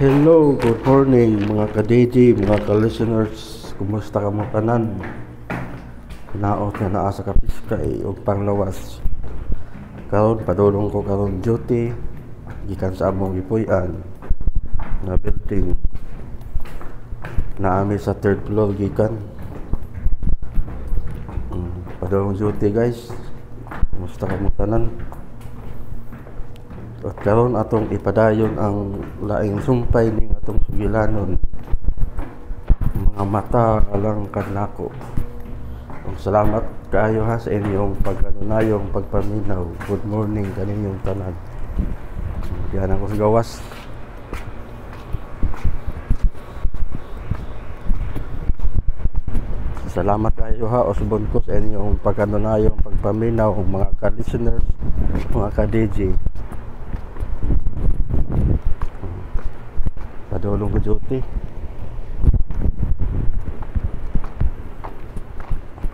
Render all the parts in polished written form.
Hello, good morning mga ka-DJ, mga ka-listeners. Kumusta ka mo tanan? Naot nga naa sa kapiskay ug panglawas. Karon padulong ko karon duty gikan sa among gipuy-an na building. Naami sa third floor gikan. Padulong duty guys. Kumusta ka mo tanan? At karon atong ipadayon ang laing sumpay ning atong sugilanon. Mga mata lang kanako. Salamat kaayo ha sa inyong pagkanunayong pagpaminaw. Good morning kaninyong tanan. Diyan ako sa gawas. Salamat kayo ha, usbon ko sa inyong pagkanunayong pagpaminaw, mga ka-listeners, mga ka-DJ. Padulong ko duty.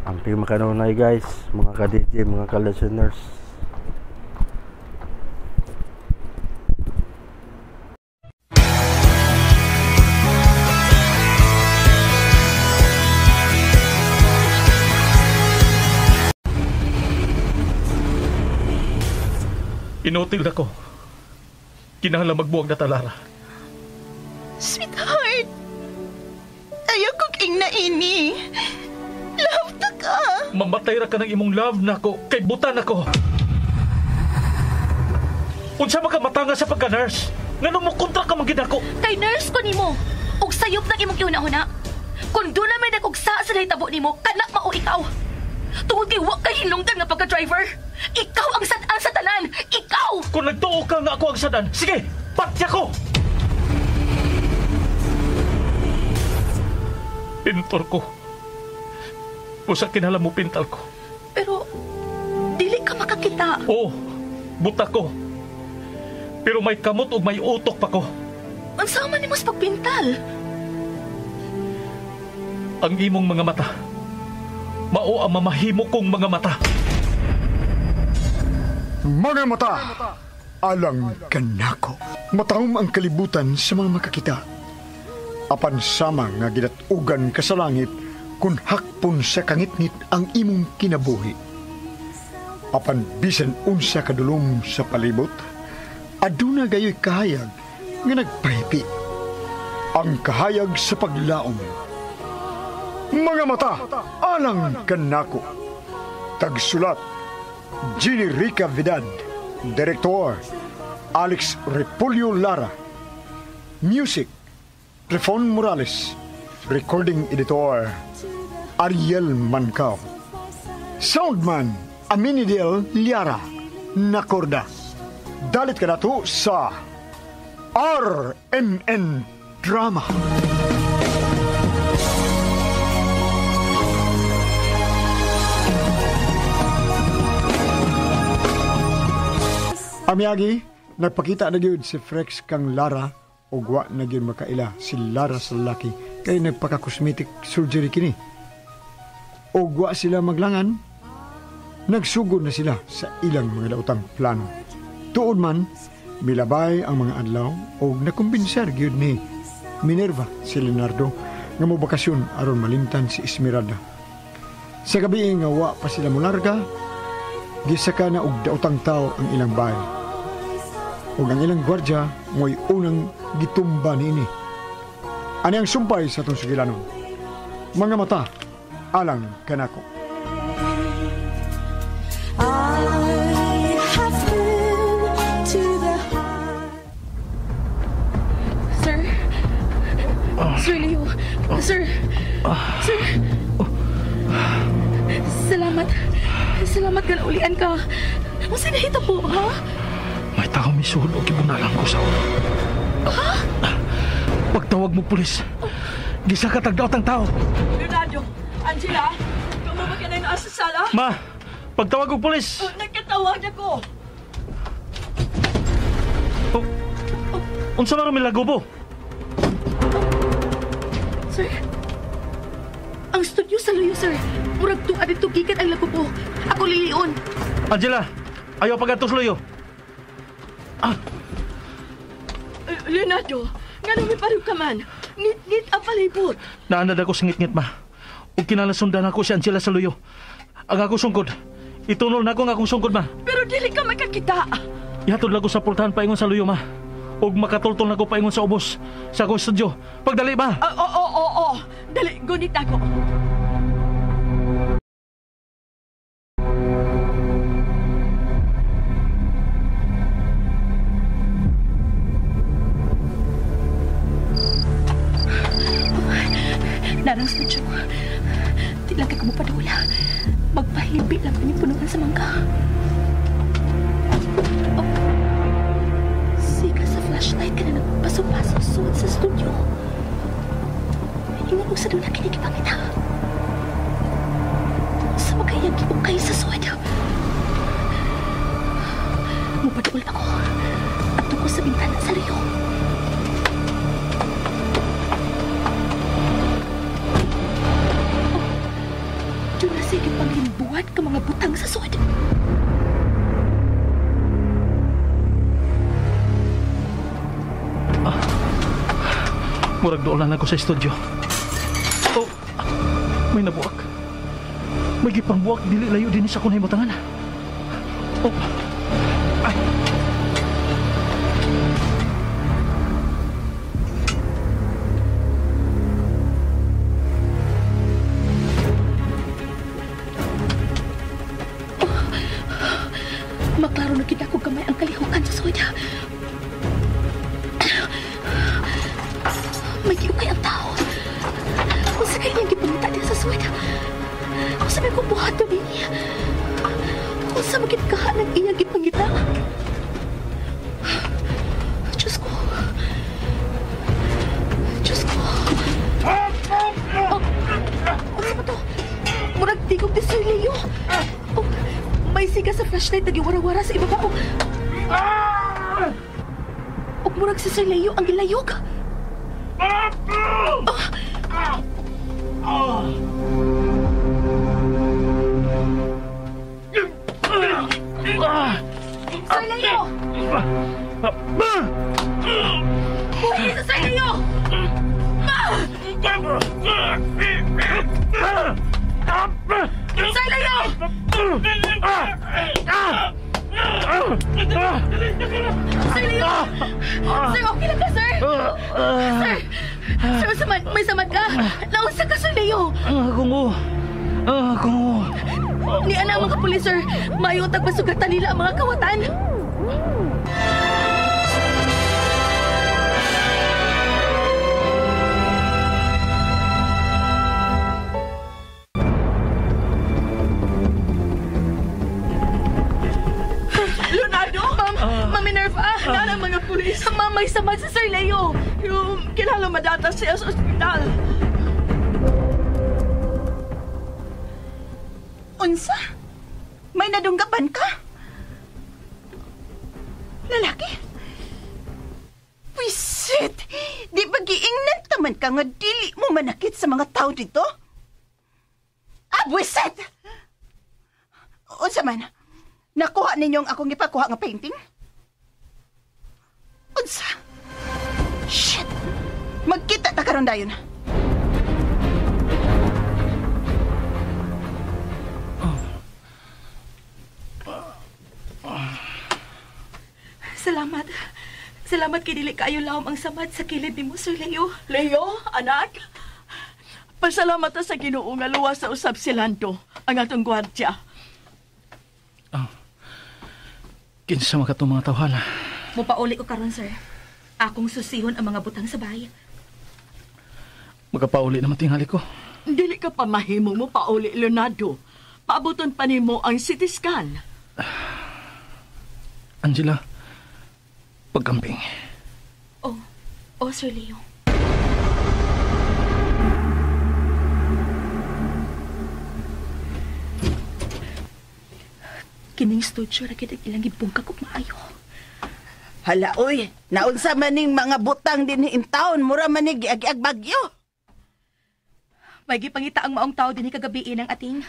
Amping makanunay guys, mga ka-DJ, mga ka-listeners. Inutil na ko. Kinahanglan magbuwag na talara. Sweetheart, ayaw kong ingna ini. Love ta ka. Mamatay ra ka ng imong love nako kay butan ako. Unsa man ka matanga sa pagka-nurse? Ngano mo kontra ka man gid ako? Kay nurse ko nimo. Ug sayop nang imong gihuna-huna. Kung doon na may nagugsa sa nahitabo nimo, kanak mao ikaw. Tungod kay wa kay hinungdan nga pagka-driver. Ikaw ang sad-an sa tanan. Ikaw! Kung nagtuo ka nga ako ang sad-an, sige, patya ko! Pintor ko. Usa kinahanglan mo pintal ko. Pero, dili ka makakita. Oo, buta ko. Pero may kamot ug may utok pa ko. Unsa man nimo sa pagpintal? Ang imong mga mata. Mao ang mamahimo kong mga mata. Mga mata, alang kanako. Matahom ang kalibutan sa mga makakita. Apan sama nga gidatugan ka sa langit kung hakpon sa kangitngit ang imong kinabuhi. Apan bisan unsa kadulom sa palibot, aduna gayoy kahayag nga nagpahipi. Ang kahayag sa paglaom. Mga mata, alang kanako. Tagsulat, Jenny Rica Vidad. Director, Alex Repolyo Lara. Music, Trefon Morales. Recording editor, Ariel Mancao. Soundman, Aminidel Liara. Nakorda. Dalit ka na to sa RMN Drama. Amiyagi, nagpakita na gyud si Frex kang Lara ug wa na gyud makaila si Lara sa lalaki kay nagpaka-cosmetic surgery kini. Ug wa sila maglangan, nagsugod na sila sa ilang mga daotang plano. Tuod man, milabay ang mga adlaw ug nakumbinser gyud ni Minerva si Leonardo nga mobakasyon aron malimtan si Esmeralda. Sa gabi nga wa pa sila molarga, gisaka na og daotang tao ang ilang bahay. Ug ang ilang gwardya mo'y unang gitumba niini. Ani ang sumpay sa atong sugilanon. Mga mata, alang kanako. Sir? Sir Leo? Sir? Sir? Salamat. Salamat ka na ulian ka. Unsa nahita po, ha? May tao misuhol o gibunalan ko sa ulo. Ha? Pagtawag mo, pulis. Gisa ka tagdaot ang tao. Leonardo, Angela, kamo ba ka na naa sa sala? Ma, pagtawag og pulis. Oh, nagkatawag ako. Oh, unsa man ro milagubo? Sir, ang studio sa Luyo, sir. Murag tuwa dito gikan ang lagubo. Ako lilion. Angela, ayaw pagadto sa Luyo. Ah. Leonardo, Nga lumiparog ka man. Ngit-ngit ang palibot. Naanad ako sa ngit-ngit, ma. Ug kinalasundan ako si Angela sa luyo. Ang akong sungkod. Itunol na ako ang akong sungkod, ma. Pero dili ka makakita. Ihatod lang ko sa pultahan paingon sa luyo, ma. Ug makatultol na ko paingon sa ubos. Sa akong studio. Pagdali, ma. Oo. Dali, gunit ako. Narang studio. Di lang kay kumupadula. Magpahibi lang kanyang punuan sa mangga. Oh. Siga sa flashlight ka na nagpaso-paso suot sa studio. Ingon ko sa doon na kinikipangita. Sa magkayang giukay sa suot. Mupadul ako. At ko sa bintana sa luyo. Sige panglimbuhat ka mga butang sa sud. Murag doon lang ako sa studio. Oh, may nabuak. May gipangbuak, dili layo din sa kunay butangan. Oh, ay. Maklaro na kita kung gamay ang kalihukan sa soda. May giukay ang tao. Kung sa kanyang gipangita din sa soda. Kung sa may kubuhat to niya. Kung sa magitkaha ng iyang gipangita. Diyos ko. Diyos ko. Oh, ano ba to? Murag tigog ni Sir Leo. Oh, may siga sa flashlight nagiwara-wara sa ibaba. Og murag si Sir Leo ang gilayog. Sir Leo! Buhay sa Sir Leo! Sir Leo! Sir Leo! Sir, okay lang ka, sir? Sir! Sir, samad, may samad ka! Nausa ka, Sir Leo! Ako. Ni ana mga pulis, sir. Mayo tagpasugatan nila ang mga kawatan. Leonardo! Ma'am, Minerva! Nana mga pulis! Ma'am, may samad si Sir Leo! Yung kilala madata siya sa ospital. Unsa? May nadunggaban ka? Lalaki? Wisit! Di ba giingnan taman ka nga dili mo manakit sa mga tao dito? Ah, buwisit! Unsa man? Nakuha ninyong akong ipakuha nga painting? Unsa? Shit! Magkita ta karon dayon. Salamat. Salamat kay dili kaayo lawom ang samad sa kilid nimo, Sir Leo. Leo, anak. Pasalamat ta sa Ginoo nga luwas sa usab si Lando, ang atong gwardya. Oh. Kinsa man katong mga tawhana? Mupauli ko karon, sir. Akong susihon ang mga butang sa bahay. Magapauli naman tingali ko. Dili ka pa mahimo mo pauli, Leonardo. Paabuton pa nimo ang CT scan. Angela, pagkamping. Oh, Sir Leo. Kining studio ra gid ang ilang gibungkag og maayo. Hala, oy, naunsa man ning mga butang dinhi in town, mura man ni giag-giag bagyo. May gipangita ang maong tao dinhi kagabi ng ating.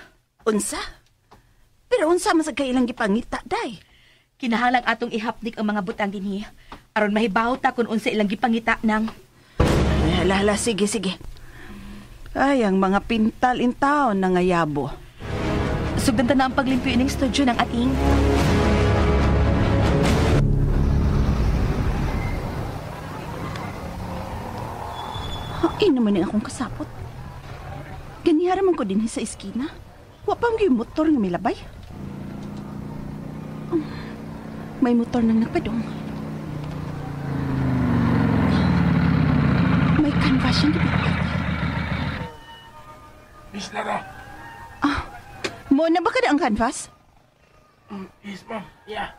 Unsa? Pero unsa man sa kailang gipangita, day? Kinahanglang atong ihapdik ang mga butang dinhi aron mahibaw ta kun unsa ilang gipangita nang. Hala, hala, sige, sige. Ay, ang mga pintal in town na ngayabo. Sugdan ta na ang paglimpyo ining studio ng ating. Ay, naman ang akong kasapot. Ganihara man ko din sa iskina. Wa pa yung motor nga milabay. May motor nang nagpadong. May canvas siyang gibitbit. Miss Lara. Ah, mo na ba kada ang canvas? Yes, ma'am. Yeah.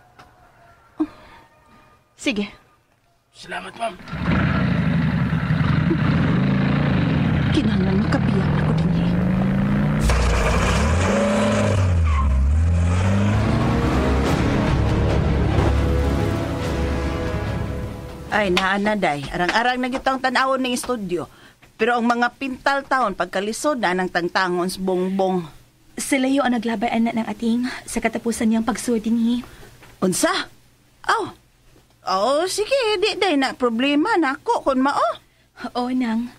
Sige. Salamat, ma'am. Kinahanglan makabiyak ako din eh. Ay, naana, day. Arang-arang na gitong tan-awon ng studio. Pero ang mga pintal taon, pagkalisod na ng tangtangon sa bongbong. Si Leo ang naglabay anak ng ating sa katapusan niyang pagsuod dinhi. Unsa? Aw. Oh, sige, di day na problema nako kun mao. Oo, nang.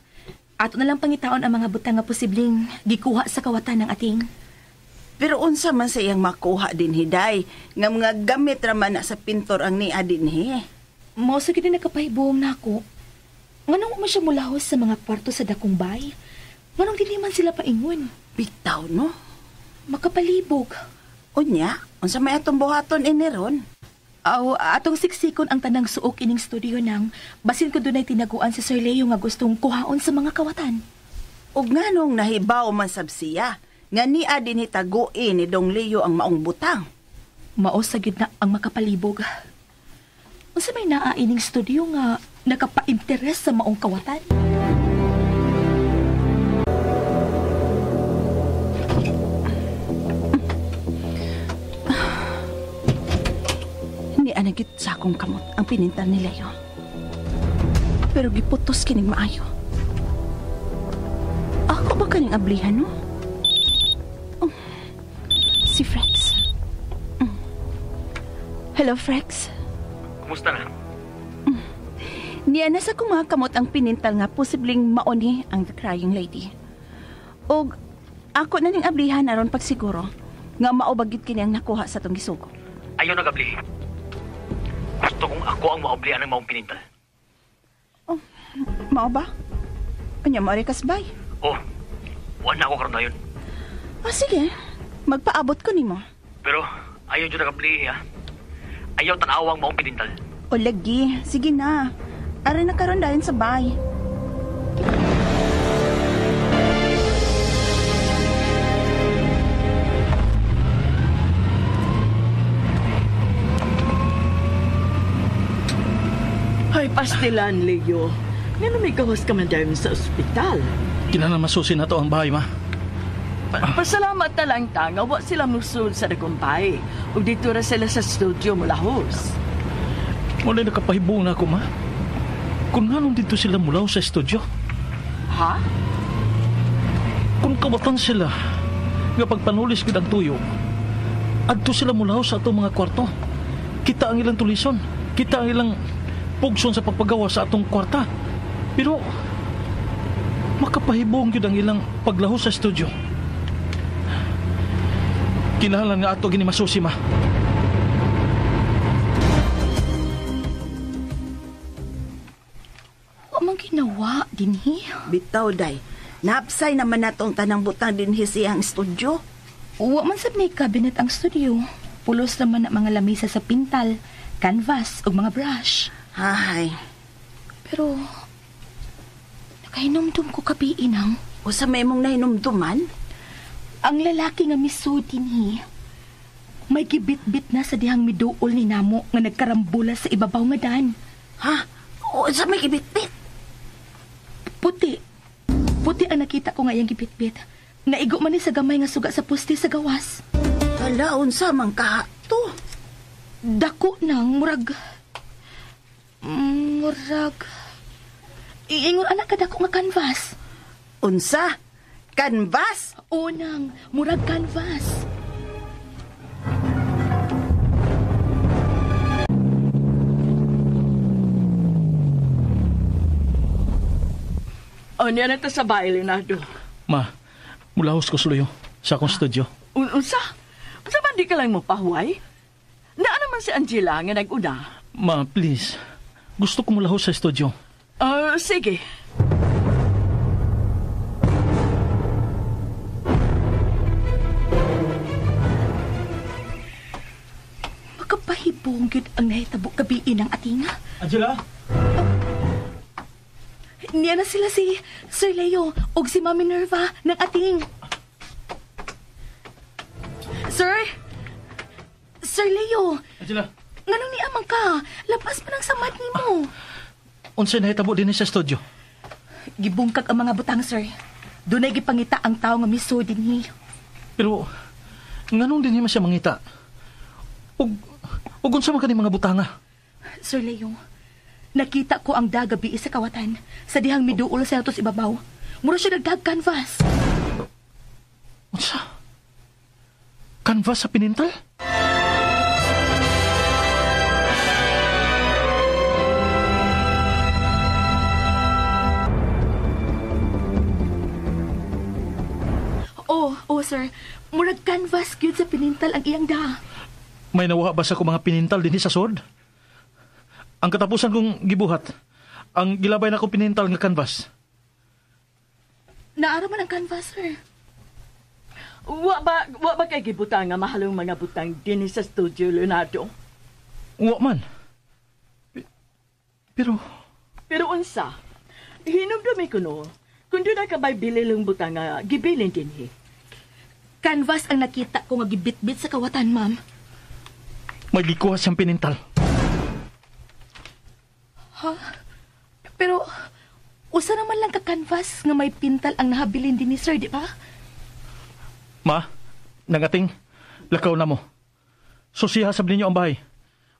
Ato na lang pangitaon ang mga butang nga posibleng gikuha sa kawatan ng ating. Pero unsa man sa iyang makuha din hiday, nga mga gamit ra man na sa pintor ang niya dinhi. Mao sa gid nakapahibuong nako. Nganong man siya mulahos sa mga kwarto sa dakong bay? Nganong dili man sila paingon? Bitaw no? Makapalibog. Unya, unsa may atong buhaton ini ron? Aw, atong siksikon ang tanang suok ining studio nang basin ko dunay tinaguan si Sir Leo nga gustong kuhaon sa mga kawatan. Ug nganong nahibaw man sab siya nga niya dinhi taguin ni Dong Leo ang maong butang. Mao sa gyud na ang makapalibog. Unsa may naa ining studio nga nakapainteres sa maong kawatan? Ni anagit sa akong kamot ang pinintal ni Leo. Pero giputos kining maayo. Ako ba kaning ablihan, no? Oh, si Frex. Hello, Frex. Kumusta na? Niya na sa akong mga kamot ang pinintal nga posibleng mauni ang The Crying Lady. Og ako na ning ablihan aron pagsiguro nga maubagit kini ang nakuha sa tong gisugo. Ayaw nagabli. Gusto kong ako ang maublian ng maong pinintal. Oh, mao ba? Anya, maari kasbay. Oh, wala na ako karon dayon. Oh, sige. Magpaabot ko nimo. Pero ayaw dyan nagabli, ha? Ayaw tanawang maong pinintal. O lagi, sige na. Ari na karon dayon sa bay. Ay, pastilan, Leo. Nga may gawas ka man dayon sa ospital. Kinahanglan masusi na to ang bahay, ma. Pasalamat na lang ta nga wa sila musul sa dagumpay. Ug dito ra sila sa studio mulahos. Wala nakapahibong na ako, ma. Kung anong dito sila mulaw sa studio? Ha? Kung kawatan sila, nga pagpanulis gid ang tuyo, adto sila mulaw sa atong mga kwarto. Kita ang ilang tulison, kita ang ilang pugson sa pagpagawa sa atong kwarta. Pero makapahibong gyud ang ilang paglahos sa studio. Kinahanglan nga ato gini masusi, ma. Wa man ginawa dinhi. Bitaw, day. Napsay naman natong tanang butang dinhi siyang studio. Wa man sab nay cabinet ang studio. Pulos naman ang mga lamesa sa pintal, canvas ug mga brush. Hay. Pero nakahinumdum ko kabi inang. Usa may imong nahinumduman? Ang lalaki nga misud dinhi may gibitbit na sa dihang miduol ni namo nga nagkarambula sa ibabaw nga dan. Ha? Usa may gibitbit? Puti. Puti ang nakita ko nga iyang gibitbit. Naigo man ni sa gamay nga suga sa poste sa gawas. Hala, unsa man ka to? Dako nang murag iingon anak kadako nga canvas. Unsa? Canvas? Oo nang, murag canvas. O, niya na ta sa bahay, Leonardo. Ma, mulahos ko suluyo sa akong studio. Unsa? Unsa man di ka lang mo pahuway? Naa naman si Angela nga nag-una. Ma, please. Gusto ko mulahos sa studio. Sige. Makapahibong gyud ang nahitabo gabii ng atinga. Angela? Niya na sila si Sir Leo og si Ma'am Minerva ng ating. Sir? Sir Leo? Angela? Nganong niamang ka? Lapas pa ng samad nimo. Unsay nahitabo dinhi sa studio? Gibungkag ang mga butang, sir. Dunay gipangita ang tawo nga miso dinhi. Pero nganong dinhi man siya mangita? Ug unsa man kani mga butanga? Sir Leo, nakita ko ang dagabi sa kawatan sa dihang miduol sa atos ibabaw. Mura siya nagdag canvas. Unsa? Canvas sa pinintal? Oh, sir. Murag canvas gyud sa pinintal ang iyang da. May nawa ba sa ko mga pinintal dinhi sa sod? Ang katapusan kong gibuhat, ang gilabay na kong pinintal nga canvas. Naara man ang canvas, sir. Wa ba kay gibutang nga mahalong mga butang dinhi sa studio, Leonardo? Wa man. Pero unsa? Hinumdumi ko no, kung doon na ka ba'y bililong butang nga gibilin dinhi. Canvas ang nakita ko nga gibitbit sa kawatan, ma'am. May gikuha siyang pinintal. Ha? Pero, usa naman lang ka canvas nga may pintal ang nahabilin din ni sir, di ba? Ma, nangating, lakaw na mo. Susiha sab ninyo ang bahay.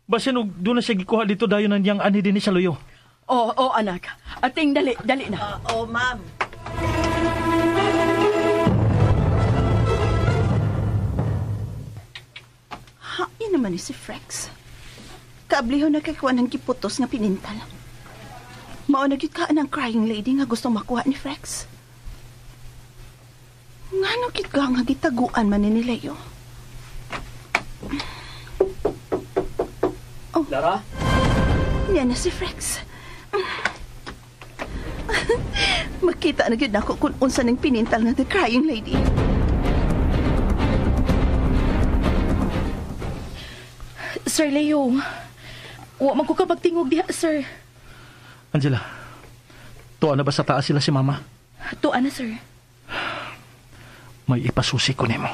Basin og doon na siya gikuha dito dayon ang niyang ani din sa luyo. Oo, anak. Ating, dali, dali na. Oo, ma'am. Hain naman ni si Frex. Kaabliho na kay kuha ng giputos nga pinintal. Mao na gyud ka ang crying lady nga gustong makuha ni Frex. Ngano gyud ka nga gitaguan man ni Leo? Oh. Lara? Niya na si Frex. Makita na gyud nako kung unsa ning pinintal nga the crying lady. Sir Leo, wa man ko ka magtingog diha, sir. Angela, tuwa na ba sa taas sila si Mama? Tuwa na, sir. May ipasusi ko nimo.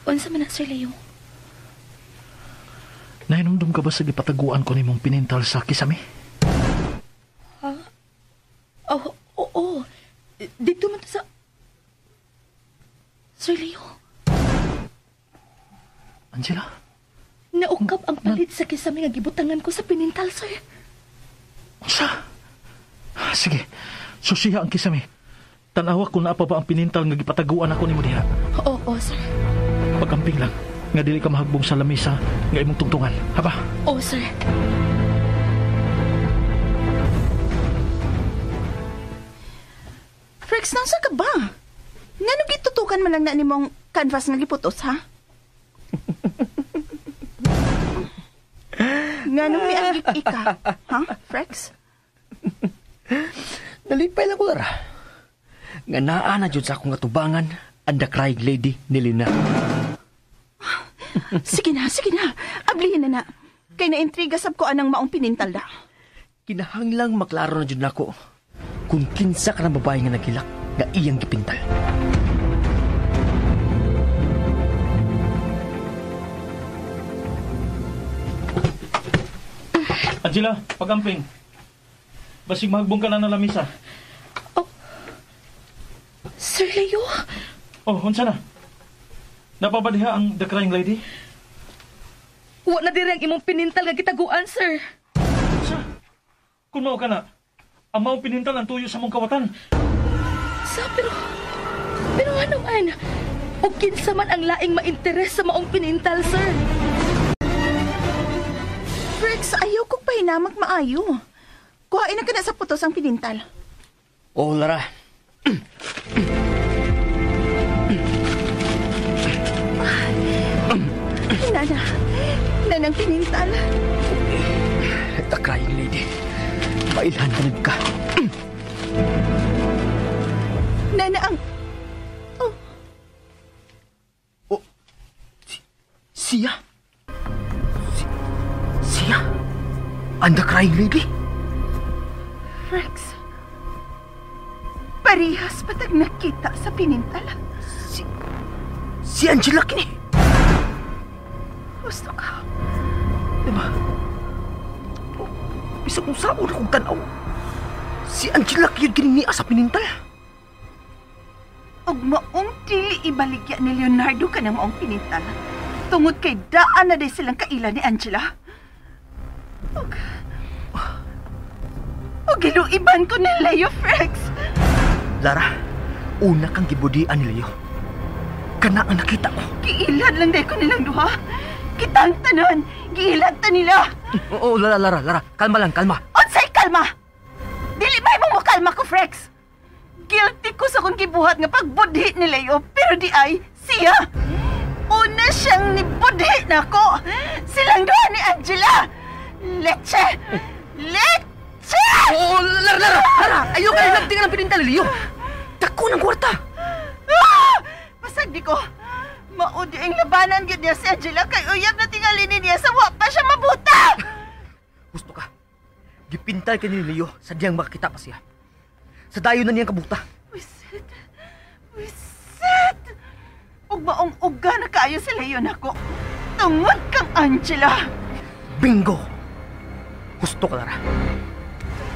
Unsa man na, Sir Leo? Nahinumdum ka ba sa gipataguan ko nimong pinintal sa kisame? Ha? Oh, oo. Dito man to sa... Sir Leo. Angela? Naukap ang palit sa kisame nga gibutangan ko sa pinintal, sir. Unsa? Sige, susiha ang kisame. Tanawa kung naa pa ba ang pinintal nga gipataguan ako nimo diha. Oo, sir. Pagamping lang, nga dili ka mahagbong sa lamisa nga imong tungtungan. Haba? Oo, sir. Frex, nasa ka ba? Ngano gitutukan man lang na nimong canvas nga giputos, ha? Nganong miagik ika, ha, Frex? Nalipay lang ko, Lara. Nga naa na dyan sa akong atubangan ang the crying lady ni Lina. Sige na, sige na. Ablihin na na. Kay naintriga sab ko anang maong pinintal da. Kinahanglang maklaro na dyan nako kung kinsa ka ng babae nga nagilak nga iyang gipintal. Angela, pagamping. Basig mahagbong ka na ng lamisa. Oh, Sir Leo? Oh, unsa na? Napabadiha ang the crying lady? Wa na diri ang imong pinintal nga gitaguan, sir. Unsa? Kung mao ka na, ang maong pinintal ang tuyo sa mong kawatan. Sa, pero ano man? O kinsa man ang laing mainteres sa maong pinintal, sir? Frex, ayaw kong pahinamak maayo. Kuhain na ka na sa putos ang pinintal. Oh, Lara. Nana, nanang pinintal. The crying lady. Mailhan ka nag ka. Nana ang... Oh. Oh. Siya? Siya? And the crying lady? Rex. Parehas patag nakita sa pinintal. Si Angela kini. Gusto ka. Diba? Bisa kung saan akong tanaw. Si Angela kiyod kini niya sa pinintal. Ug maong dili ibaligya ni Leonardo ka ng maong pinintal. Tungod kay daan na day silang kaila ni Angela. Ug giluiban ko ni Leo, Frex. Lara, una kang gibudian ni Leo. Kana ang nakita ko. Giilad lang day ko nilang duha. Kitang tanan, giilad ta nila. Oo, Lara, Lara, Lara. Kalma lang, kalma. Unsay kalma? Dili ba imong mokalma ko, Frex? Guilty ko sa kong gibuhat nga pagbudhi ni Leo, pero di ay siya. Una siyang nibudhi nako. Silang duha ni Angela. Leche! Leche! Oo, Lara, Lara, Lara! Ayaw ka nilabdi ka ng pinintal, Leo. Dako ng kwarta. Ah! Pasag di ko. Maudi ang labanan gid niya si Angela kay uyab na tingali niya sa wa pa siya mabuta. Gusto ka. Gipintal ka ni Leo sa diyang makakita pa siya. Sa dayon na niyang kabuta. Wisit! Wisit! Ug maong uga na kaayo si Leo nako. Tungod kang Angela. Bingo! Gusto ka, Lara.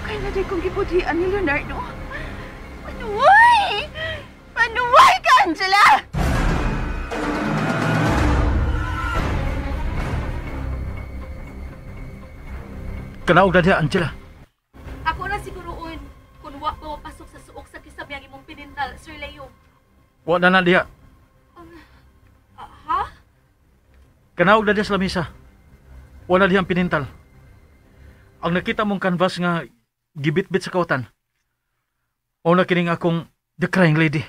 Kaya na di kong gibudhian ni Leonardo. Panuway! Panuway ka, Angela! Kanaog na diha, Angela. Ako na siguroon kung wa pa mapasok sa suok sa kisamyang imong pinintal, Sir Leo. Wa na na diha. Ha? Kanaog na diha sa lamisa. Wa na diha ang pinintal. Ang nakita mong canvas nga gibitbit sa kawatan. O na kining akong The Crying Lady.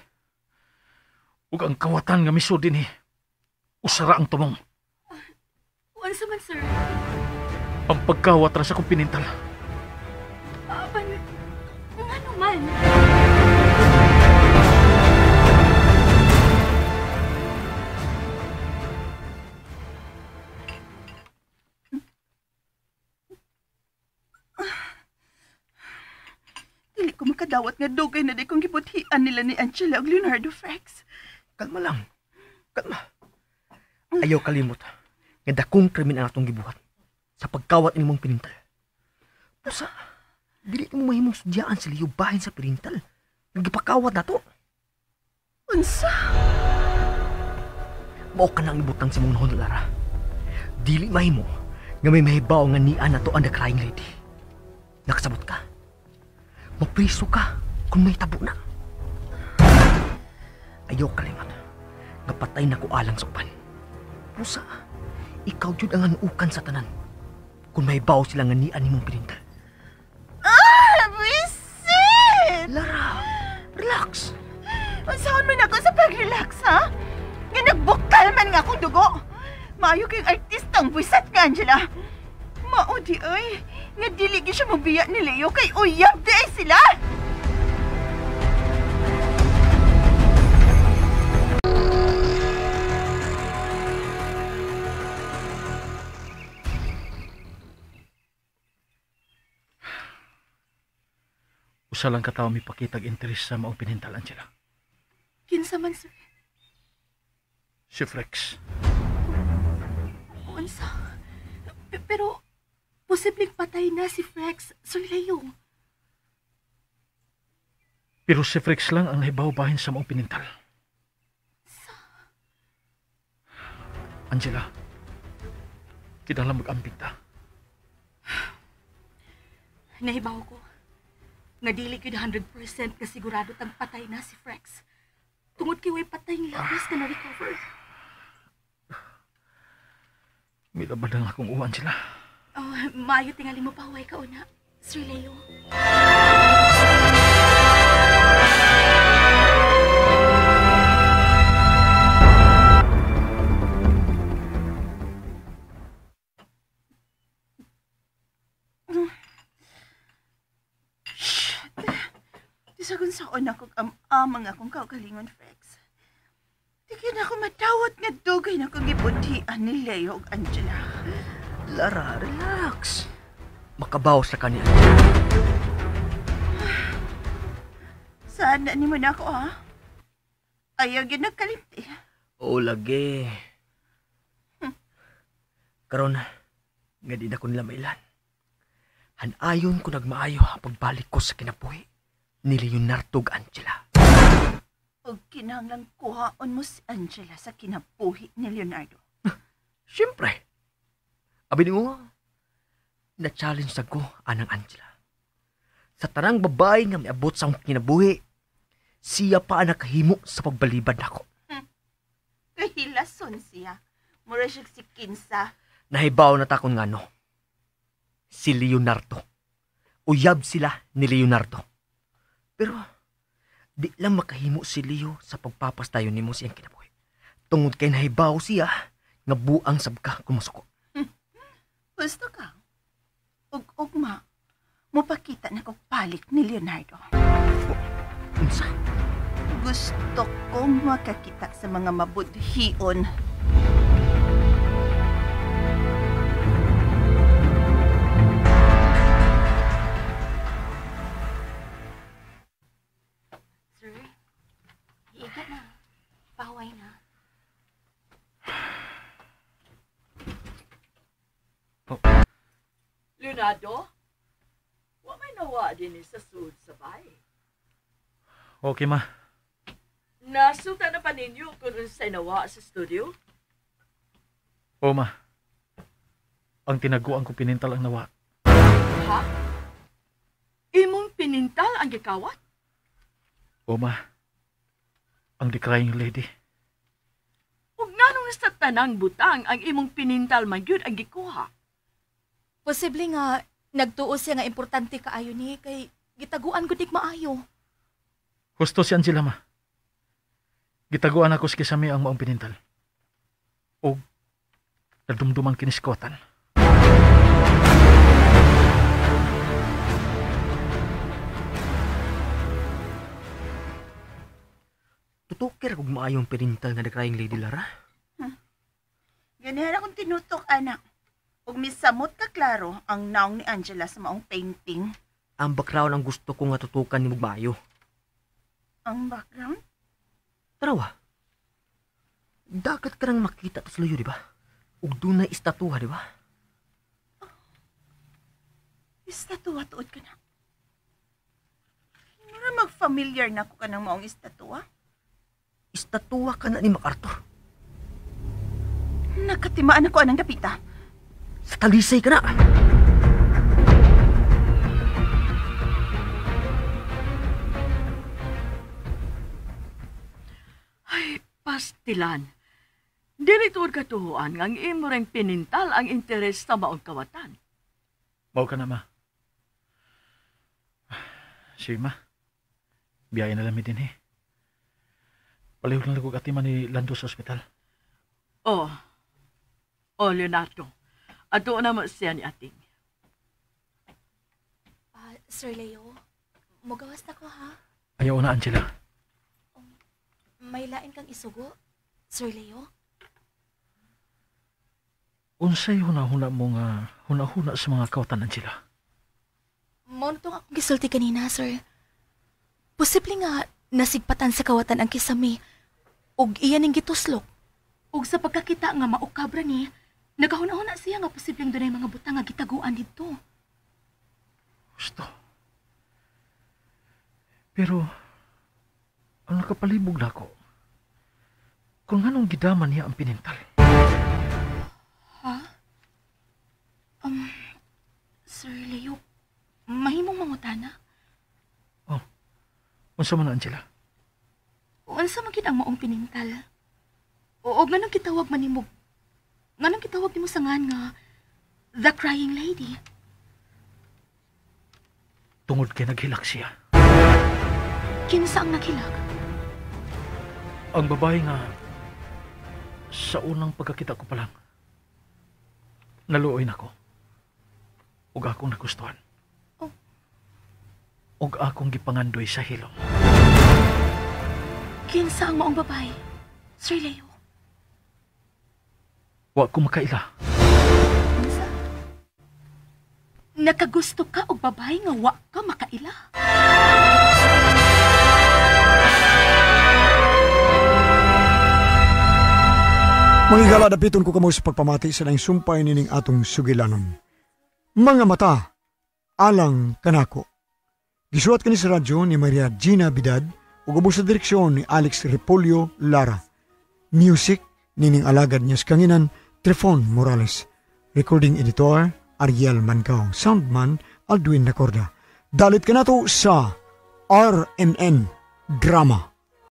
Ug ang kawatan nga misud dinhi. Usara ang tumong. Unsa man, sir? Ang pagkawat ra sa akong pinintal. Apan, ngano man? Dili ko makadawat nga dugay na di kong gibuthian nila ni Angela ug Leonardo, Frex. Kalma lang. Kalma. Ayaw kalimot nga dakong krimen ang atong gibuhat sa pagkawat nimong pinintal. Pusa, dili mo mahimong sudyaan si Leo bahin sa pinintal. Nagipakawat na to. Unsa? Mao ka nang ibutang sa mong nahon, Lara. Dili mahimo nga may mahibaw nga nian na to ang the crying lady. Nakasabot ka. Mapriso ka kung may tabo na. Ayaw kalimot nga patay na ko alang sa uban. Pusa, ikaw jud ang anuukan sa tanan. Kung may baw sila nga nian nimong pinintal. Ah! Wisit! Lara, relax. Unsaon man ako sa pag-relax, ha? Nga nagbukal man nga akong dugo. Maayo kayong artistang buwisit nga, Angela. Mao di ay, nga dili gyud siya mobiya ni Leo kay uyab di ay sila. Usa lang katawo mipakitag interes sa maong pinintal, Angela. Kinsa man, sir? Si Frex. Unsa? Pero posibleng patay na si Frex, Sir Leo. Pero si Frex lang ang nahibaw bahin sa maong pinintal. Sa? Angela, kinahanglan mag-ambig ta. Nahibaw ko nga dili gyud 100% kasigurado tang patay na si Frex. Tungod kay way patay ng lawas na na-recover. Milabad ang akong uwan sila. Oh, maayo tingali mo pahuway ka una, Sir Leo. Bisag unsaon akong am-am ang akong kaugalingon, Frex. Di na ako madawat nga dugay na akong gibudhian ni Leo ug Angela. Lara, relax. Makabaw sa kaniya. Sana ni mo na ako, ha? Ayaw yun nagkalimti. Oo, lagi. Karon, nga di na ko nila mailan. Hanayon ko nagmaayo pagbalik ko sa kinabuhi ni Leonardo ug Angela. Ug kinahanglang kuhaon mo si Angela sa kinabuhi ni Leonardo. Siyempre. Abi nimo, na-challenge ko anang Angela. Sa tanang babae nga miabot sa akong kinabuhi, siya pa ang nakahimo sa pagbalibad nako. Kahilason siya. Mura siya si Kinsa. Nahibaw na takon nga no. Si Leonardo. Uyab sila ni Leonardo. Pero di lang makahimo si Leo sa pagpapastayon nimo siyang kinabuhi. Tungod kay nahibaw siya nga buang sabka kung masuko. Gusto ka? Ug ugma, mupakita na kong palik ni Leonardo. Unsa? Gusto kong makakita sa mga mabudhion. Sir, iigat na. Pahuway na. Oh. Leonardo, wa may nawa din sa sud sa bay. Okay, ma. Nasulta na pa ninyo kung unsay nawa sa studio? Oo, ma. Ang tinaguan ko pinintal ang nawa. Ha? Imong pinintal ang gikawat? Oo, ma. Ang The Crying Lady. Ug nganong sa tanang butang ang imong pinintal man gyud ang gikuha? Posible nga nagtuo siya nga importante kaayo ni kay gitaguan gud maayo. Husto si Angela, ma. Gitaguan ako sa kisami ang maong pinintal. O nadumduman kiniskotan. Tutukir kog maayong pinintal nga The Crying Lady, Lara. Ganihan akong tinutok, anak. Ug misamot ka klaro ang naong ni Angela sa maong painting. Ang background ang gusto ko nga tutukan ni maayo. Ang background? Tarawa. Dagat ka nang makita tas luyo, di ba? Ug dunay estatuha, di ba? Oh. Estatuha tuod ka na. Mura mag-familiar na ko ka ng maong estatuha. Estatuha ka na ni MacArthur. Nakatimaan ako anang dapita. Sa talisay ka na. Ay, pastilan. Dili tuod katuhuan nga ang imo ring pinintal ang interes sa maong kawatan. Mao ka na, ma. Sige, ma. Biyaya na lang mi din, eh. Palihog na lang kog atiman ni Lando sa ospital. Oh. Oh, Leonardo. Ato na mo siya ni ating. Sir Leo, mugawas na ko, ha? Ayaw na, Angela. May lain kang isugo, Sir Leo? Unsay hunahuna mo nga hunahuna sa mga kawatan, Angela? Montong akong gisulti kanina, sir. Posible nga nasigpatan sa kawatan ang kisami ug iyan ning gituslok. Ug sa pagkakita nga maukabra ni, nagahuna-huna siya nga posibleng dunay mga butang nga gitaguan didto. Gusto. Pero ang nakapalibog na ako, kung anong gidaman niya ang pinintal. Ha? Sir Leo, mahimong mangutana? Oh, unsa man, Angela? Unsa man gid ang maong pinintal? O nganong gitawag man nimo? Nganong gitawag nimo sa ngan nga The Crying Lady? Tungod kay naghilak siya. Kinsa ang naghilak? Ang babae nga sa unang pagkakita ko pa lang, naluoy na ko. Ug akong nagustuhan. Oh. Ug akong gipangandoy sa hilom. Kinsa ang maong babae, Sir Leo? Wa ko makaila. Kinsa? Nakagusto ka og babae nga wa ka makaila? Mga higala, dapiton ko kamo sa pagpamati sa laing sumpay nining atong sugilanon. Mga mata, alang kanako. Gisuwat kani sa radyo ni Maria Gina Bidad ug ubos sa direksyon ni Alex Repolyo Lara. Music nining alagad niya sa kanginan Trifon Morales. Recording editor Ariel Mancao. Soundman Aldwin Nacorda. Dalit kanato sa RMN Drama.